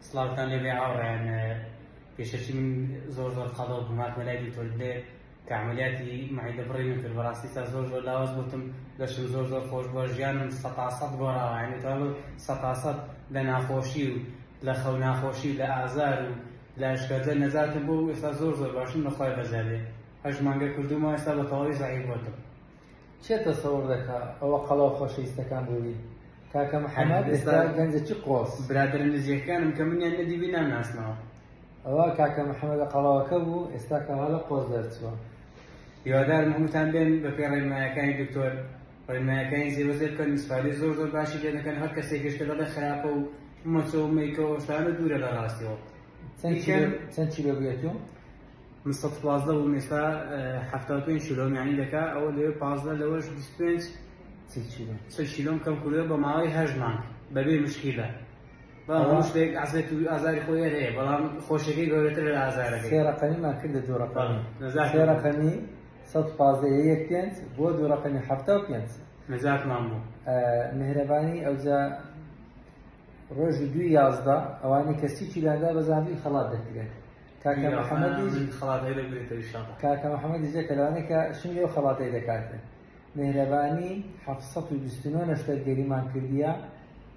سڵاوتان لێبێ هاوڕێیان پێشەکی من زۆر زۆر قەڵەو بووم هاتمە لای دکتۆر دلێر کە عملیاتی مەعیدە بڕینم کرد بەڕاستی تا زۆر زۆر لاواز بووتم لەشم زۆر زۆر خۆش بووە ژیانم سەتا سەد گۆڕاوە یعنی تەواو سەتا سەد لە ناخۆشی و لە خەو ناخۆشی لە ئازار و لە ئەشکەنجە نەجاتم بوو و ئێستا زۆر زۆر باشم لە خوای بەزیادێ هەشت مانگە کردوومە ئێستا بە تەواوی زەعیف بۆتم. کێ تەسەور دەکا ئەوە قەڵەو خۆشەویستەکان بووبی کاکە محەمەد ئێستا گەنجەکی قۆز. برادەرە نزیکەکانم کە منیان نەدیبی نامناسنەوە. ئەوە کاکە محەمەدە قەڵەوەکە بوو ئێستا کەوا لە قۆز دەرچووە. هیوادارم هەمووتان بێن بەپێی ڕێنمایەکانی دکتۆر ڕێنمایەکانی جێبەجێ بکەن ئیسفادەی زۆر زۆر باشی لێ دەکەن هەر کەسێکیش کە دەڵێ خراپە و مەچۆ و مەیکە و ئەو شتانە دوورە لە ڕاستیەوە. چەند کیلۆ بوویە تۆ؟ من 115 بووم ئێستا 75 کیلۆم یعنی دەکا ئەوە لەوێ 15 لەوەش 25 40 کیلۆ 40 کیلۆم کەم کردووە بە ماوەی هەشت مانگ بەبێ مشکیلە بەڵام هەموو شتێک عەزێت و ئازاری خۆی هەر هەیە بەڵام خۆشیەکەی گەورەترە لە ئازارەکەی. سێ ڕەقەمیمان کردە دوو ڕەقەمی سێ ڕەقەمی 115 یەک پێنج بۆ دوو ڕەقەمی 75 نەجاتمان بوو. میهرەبانی ئەوجا ڕۆژی دووی 11 ئەوانەی کە 30 کیلۆیان دابەزاندووی خەڵات دەکرێن. کاکە محەممەدیش خەڵاتەکەی دەگرێتەوە ئینشاڵڵا. کاکە محەممەدیش یەکە لەوانەی کە شنگی ئەو خەڵاتەی دەکاتن. میهرەبانی 729 نەشتەرگەریمان کردیە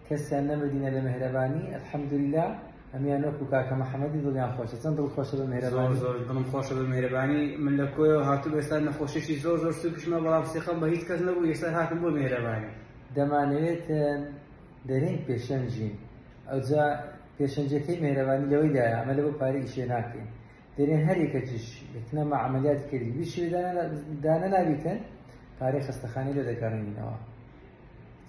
کەسیان نەمردینە لە میهرەبانی الحمدللە هەمیان وەکو کاکە محەممەدی دڵیان خۆشە چەند دڵ خۆشە بە میهرەبانی. زۆر زۆر دڵم خۆشە بە میهرەبانی من لە کۆیەوە هاتووم ئێستا نەخۆشیی زۆر زۆر سووکیشمە بەڵام سیقەم بە هیچ کەس نەبوو یەکسەر هاتم بۆ میهرەبانی. دەمانەوێتن دەرێن پێشەنگین ئەوجا پێشەنگیەکەی مێرەبانی لەوەیدایە ئەمە لەبۆ پارە ئیشێ ناکەین دەرێن هەر یەکەکیش یەکنەما عەمەلیاتی کردی بیشی دانە نابیتن پارەی خەستەخانەی لێ دەگەڕێنینەوە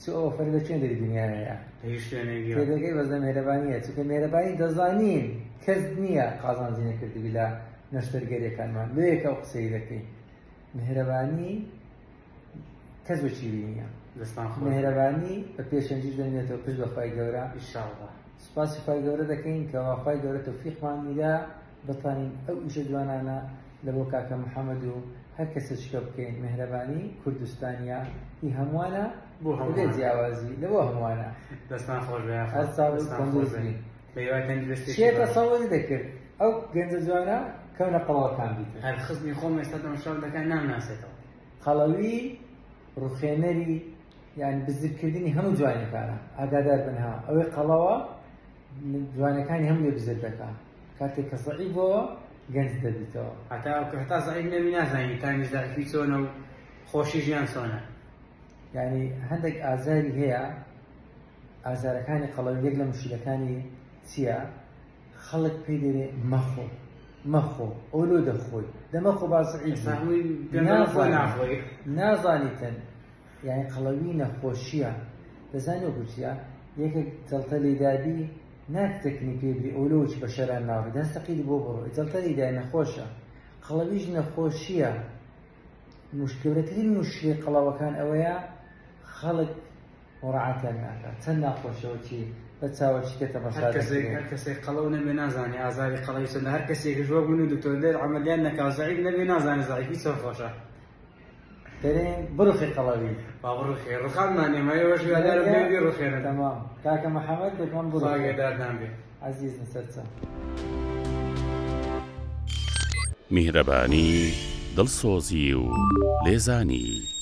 چ ئەو ئۆفەرە لە کوێ دەری دنیایە هیچ شوێنێک نییە. تێدەگەی بەس لە مێرەبانیە چونکە مێرەبانی دەزانین کەس نییە قازانجی نەکردبی لە نەشتەرگەریەکانمان لۆیەکە ئەو قسەی دەکەین مێرەبانی کەس وەکیلی نییە. دەستان خۆش. میهرەبانی بە پێشەنگیش دەمێنێتەوە پشت بە خوای گەورە. ان شاء اللە. سوپاسی خوای گەورە دەکەین کەوا خوای گەورە تۆفیقمان میدا بتوانین ئەو ئیشە جوانانە لە بۆ کاکە محمد و هەر کەسێکیکە بکەین میهرەبانی کوردستانیە هی هەمووانە بۆ بەبێ هەمووان. جیاوازی لە بۆ هەمووانە. دەستان خۆش بێ یاخوا. هەر ساغ و دەستان خۆش تەندروست بێ. بین. بە هیوای تەندروستیەکی کێ بەرز. تەسەوری دەکرد ئەو گەنجە جوانە کەونە قەڵەوەکان بیتن. هەر خزمی خۆم ئێستا تەماشام دەکا نامناسێتەوە. قەڵەوی ڕوخێنەری یان بزرکردنی هەموو جوانیەکانە ئاگادار بن ها ئەوەی قەڵەوە جوانەکانی هەموو لێ بزر دەکا کاتێک کە زەعیف بۆوە گەنج دەبیتەوە. هەتا هەتا زەعیف نەبی نازانی تامی زەعیفی چۆنە و خۆشی ژیان چۆنە. یانی هەندێک ئازاری هەیە ئازارەکانی قەڵەوی یەک لە مشکلەکانی چییە؟ خەڵک پێی دەرێ مەخۆ مەخۆ ئەو لۆ دەخۆی دە مەخۆ با زعیف بی نازانی نازانیتن یعنی قەڵەوی نەخۆشیە دەزانی وەکو چیە یەکێک جەڵتە لێدابی ناکتەکنی پێ بری ئەو لۆ چ بە شەران ناڕۆی دەستە قیری بۆ بڕۆ جەڵتە لێدای نەخۆشە قەڵەویش نەخۆشیە مش گەورەترین مشکلی قەڵەوەکان ئەوەیە خەڵک مراعاتیان ناکات چەند ناخۆشەوە چی بە چاوە چی کە تەماشا هەر کەسێک دەکرێ. هەر کەسێک قەڵەو نەبێ نازانێ ئازاری قەڵەوی چەندە هەر کەسێکیش وەک من و دکتۆر دێت عەمەلیات نەکا و زەعیف نەبێ نازانێ زەعیفی چەند خۆشە. دەرێن بڕوخێ قەڵەوی. با بڕوخێ ڕوخاندمان ئێمە ئێوەش هیوادارم بێن بیڕوخێنن. تەمام کاکە محەمەد دەتوان خوا بڕوخێ. گێدارتان بێ. عەزیزم سەرچاو. میهرەبانی، دڵسۆزی و لێزانی.